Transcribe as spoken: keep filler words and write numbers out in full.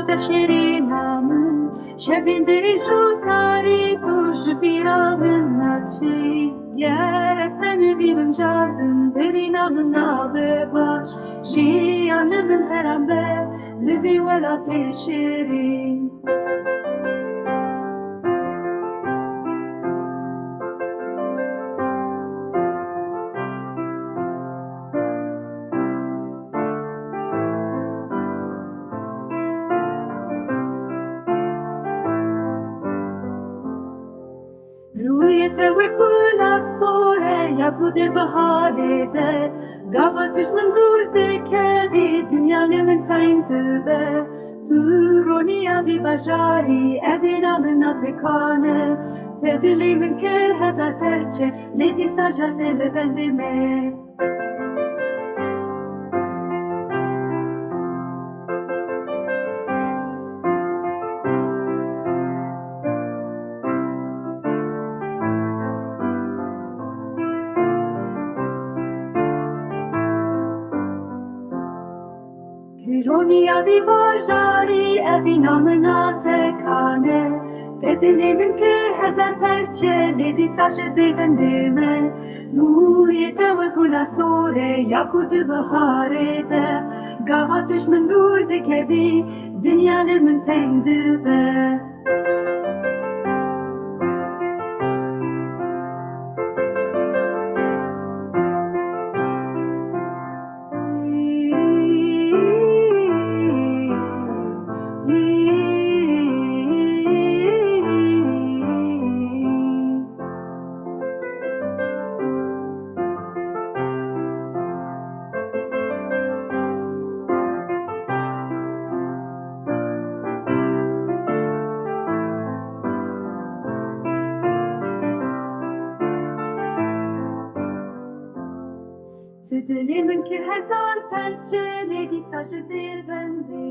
Te şêrîna min, şevên dirêj û tarî, tu ji bîra min naçî. Ger ez te nebînim cardin, birîna min nabe baş. Jiyan li min heram be, li vî welatê şêrîn. Rûyê te wek gula sor e ya ku di biharê de, gava tu ji min dûr dikevî, dinya li min teng dibe. Tu roniya vî bajarî, evîna min natekane. Te dilê min kir hezar perçe, lê dîsa jazê li bendê me. Kîroniya vî bajarî, evîna min natekane. Te dilê min kir hezar perçe, lê dîsa ji zêbendê me. Nûrê te wek gula sor e ya ku di biharê de, gava tu ji min dûr dikevî, dinya li min teng dibe. Tu dilê min kir hezar perçe, lê dîsa ji zêbendê